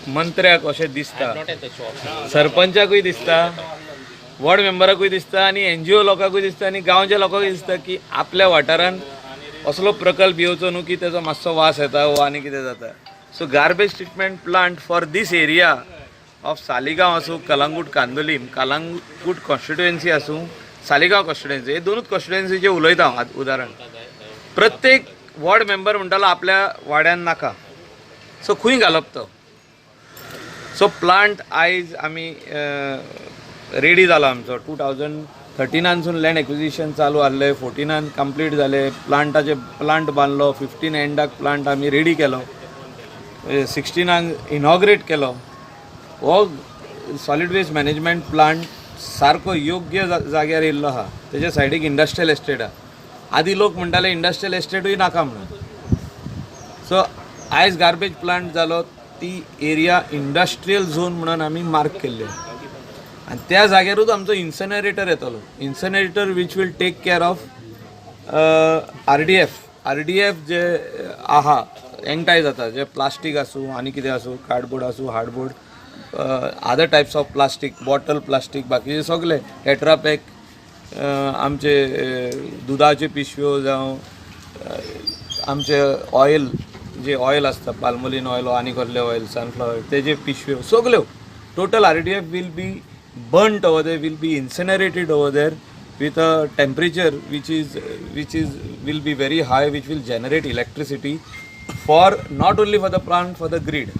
मंत्र्याक अशें दिसता, सरपंचाकूय दिसता, वॉर्ड मेंबराकूय दिसता आनी एनजीओ लोकांकूय दिसता आनी गांवच्या लोकांकूय दिसता की आपल्या वाठारान असलो प्रकल्प येवचो न्हू की तेजो मातसो वास येता वो आनी कितें जाता. So garbage treatment plant for this area of Saligao आसूं, कलांगूट कांदोलीम, कलांगूट कॉन्स्टिट्युएन्सी आसूं, सालिगांव कॉन्स्टिट्युएन्सी, हे दोनूच कॉन्स्टिट्युएन्सीचे उलयता हांव. आतां उदाहरण, प्रत्येक वॉर्ड मेंबर म्हणटालो आपल्या वाड्यान नाका. सो खंय घालप तो? सो प्लांट आयज आमी रेडी जाला आमचो. 2013नानसून लँड एक्विजिशन चालू आहलें, 14नान कंप्लीट जालें, प्लांटाचे प्लांट बांदलो, 15 एंडाक प्लांट आमी रेडी केलो, 16नाक इनॉग्रेट केलो. हो सॉलीड वेस्ट मॅनेजमेंट प्लांट सारको योग्य जाग्यार येयल्लो आहा. तेच्या सायडीक इंडस्ट्रियल एस्टेट आहा. आदी लोक म्हणटाले इंडस्ट्रियल एस्टेटूय नाका म्हणून. सो आयज गार्बेज प्लांट जालो, ती एरिया इंडस्ट्रियल झोन म्हणून आमी मार्क केल्ले आनी त्या जाग्यारूच आमचो इन्सनरेटर येतलो, incinerator which will take care of RDF. RDF जे आहा, एकठांय जाता, जे प्लास्टीक आसूं आनी कितें आसूं, कार्डबोर्ड आसूं, hardboard, other types of plastic, bottle plastic, बाकीचे सगळे टेट्रा पॅक, आमचे दुदाच्यो पिशव्यो जावं आमचे ऑयल, जे ऑयल आसता, पाल्मोलीन ऑयल आनी कसले ऑयल, सनफ्लावर, तेजे पिशव्यो सगल्यो, total RDF will be burnt over there, will be incinerated over there with a temperature which is will be very high, which will generate electricity for not only for the plant, for the grid.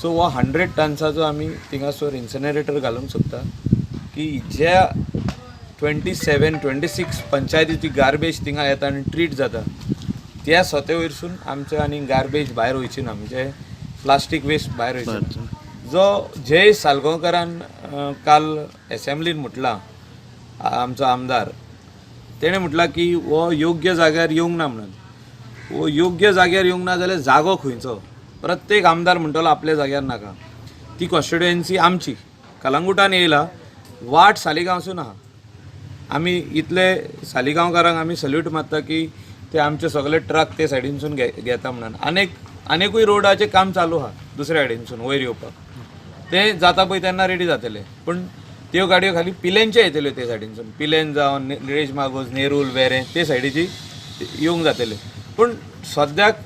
So हो 100 टन्साचो आमी थिंगासर incinerator घालूंक सोदता की ज्या 27, 26 पंचायतीची garbage थिंगा येता आनी treat जाता, त्या सोते वयरसून आमचे आनी गार्बेज भायर वयची ना, म्हणजे प्लास्टीक वेस्ट भायर वयची ना. जो जयेश सालगांवकारान काल एसेंब्लीन म्हटलां, आमचो आमदार, तेणें म्हटलां की हो योग्य जाग्यार येवंक ना म्हणून. हो योग्य जाग्यार येवंक ना जाल्यार जागो खंयचो? प्रत्येक आमदार म्हणटलो आपल्या जाग्यार नाका. ती कॉन्स्टिट्युएन्सी आमची कलंगुटान येयला, वाट सालिगांवसून आहा. आमी इतले सालिगांवकारांक आमी सल्यूट मारता की ते आमचे सगळे ट्रक ते सायडीनसून घेता म्हणून. आनीक आनिकूय रोडाचें काम चालू आहा दुसऱ्या सायडीनसून वयर येवपाक. ते जाता पळय तेन्ना रेडी जातले, पूण त्यो गाडयो खाली पिलेनचे येतल्यो. ते सायडीनसून पिलेन जावन रेज मागोज, नेरूल, वेरें ते सायडीची येवंक जातले. पूण सद्याक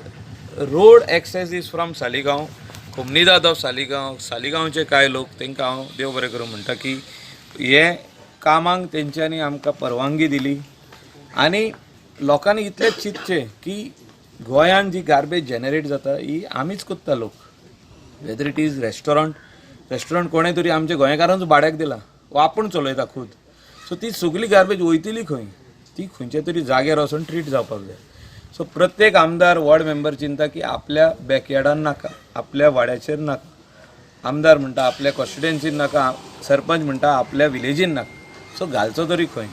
road access is from Saligao. Comunidade of Saligao, सालिगांवचे कांय लोक, तांकां हांव देव बरें करूं म्हणटा की हे कामांक तेंच्यांनी आमकां परवानगी दिली. आनी लोकांनी इतलेंच चिंतचें की गोंयान जी गार्बेज जनरेट जाता ही आमीच करता लोक, whether it is restaurant. Restaurant कोणें तरी आमच्या गोंयकारांच भाड्याक दिला वो आपूण चलयता खूद. सो ती सगळी गार्बेज वयतली खंय? ती खंयच्या तरी जाग्यार वचून ट्रीट जावपाक जाय. सो प्रत्येक आमदार, वॉर्ड मेंबर चिंता की आपल्या बॅकयार्डान नाका, आपल्या वाड्याचेर नाका. आमदार म्हणटा आपल्या कॉन्स्टिट्युएन्सीन नाका, सरपंच म्हणटा आपल्या विलेजीन नाका. सो घालचो तरी खंय,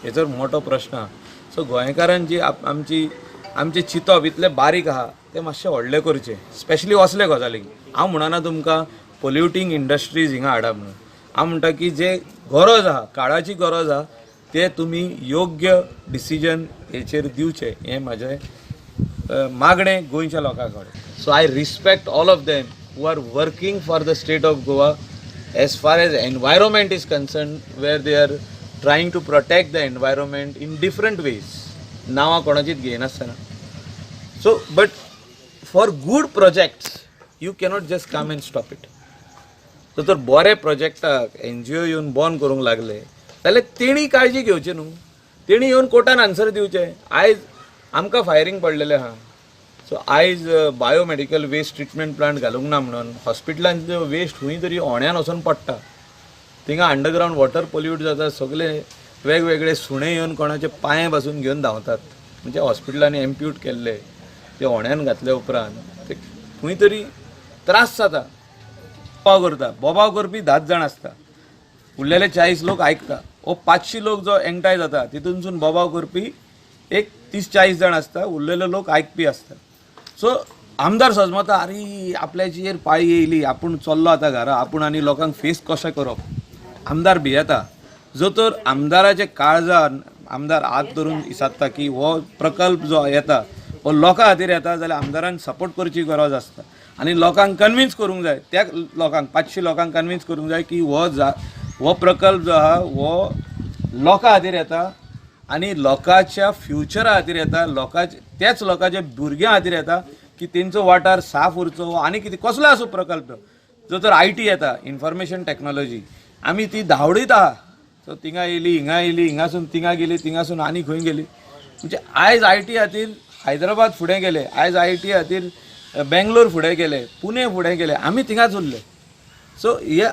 हेचो मोठो प्रश्न आहा. सो गोंयकारान जी आमची आमचें चिंतप इतलें बारीक आहा, तें मातशें व्हडलें करचें, स्पेशली असले गजालींक. हांव म्हणना तुमकां पोल्युटींग इंडस्ट्रीज हिंगा हाडा म्हणून. हांव म्हणटा की जे गरज आहा, काळाची गरज आहा, ते तुमी योग्य डिसिजन हेचेर दिवचें, हें म्हाजें मागणें गोंयच्या लोकां कडेन. So I respect all of them who are working for the state of Goa as far as environment is concerned, where they are trying to protect the environment in different ways, नांवां कोणाचीच घेयनासतना. So but for good projects you cannot just come and stop it. So तर बरे प्रोजेक्टाक NGO येवन बंद करूंक लागले जाल्यार तेणी काळजी घेवची न्हू, तेणी येवन कोर्टान आन्सर दिवचें. आयज आमकां फायरींग पडलेलें आहा. सो आयज बायोमेडिकल वेस्ट ट्रिटमेंट प्लांट घालूंक ना म्हणून हॉस्पिटलांचे वेस्ट खंय तरी ओण्यान वचून पडटा. थिंगा अंडरग्रावंड वॉटर पोल्यूट जाता. सगळे वेगवेगळे सुणे येवन कोणाचे पांये पासून घेवन धांवतात. म्हणजे हॉस्पिटलांनी एम्प्यूट केल्ले ते ओण्यान घातले उपरांत ते खंय तरी त्रास जाता. बोबाव करता, बोबाव करपी 10 जाण आसता, उरलेले 40 लोक आयकता. हो 500 लोक जो एकठांय जाता, तितूनसून बोबाव करपी एक 30-40 जाण आसता, उरलेले लोक आयकपी आसता. सो आमदार सजमता, अरे आपल्याचेर पाळी येयली, आपूण चल्लो आतां घरा, आपूण आनी लोकांक फेस कशें करप? आमदार भियेता. जो तर आमदाराचे काळजान आमदार हात धरून विचारता की हो प्रकल्प जो येता हो लोकां खातीर येता जाल्यार आमदारान सपोर्ट करची गरज आसता. आनी लोकांक कन्विन्स करूंक जाय, त्या लोकांक 500 लोकांक कन्विन्स करूंक जाय की हो प्रकल्प जो आहा हो लोकां खातीर येता आनी लोकांच्या फ्युचरा खातीर येता, लोकांच्या त्याच लोकांच्या भुरग्यां खातीर येता की तेंचो वाठार साफ उरचो. आनी कितें कसलो आसूं प्रकल्प, जो तर IT येता, इन्फॉर्मेशन टॅक्नॉलॉजी, आमी ती धांवडीत आहा. सो थिंगा येयली, हिंगा येयली, हिंगासून थिंगा गेली, थिंगासून आनी खंय गेली. म्हणजे आयज IT खातीर हैदराबाद फुडें गेले, आयज IT खातीर बेंगलोर फुडें गेले, पुणे फुडें गेले, आमी थिंगाच उरले. सो हे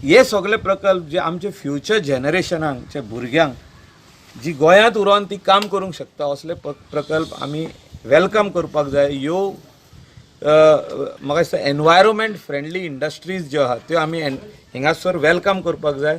हे सगळे प्रकल्प जे आमचे फ्युचर जनरेशनाक, जे भुरग्यांक जी गोंयांत उरोन ती काम करूंक शकता, असले प्रकल्प आमी welcome करपाक जाय. ह्यो म्हाका दिसता एनवायरोमेंट फ्रेंडली इंडस्ट्रीज ज्यो आहा त्यो आमी हिंगासर welcome करपाक जाय.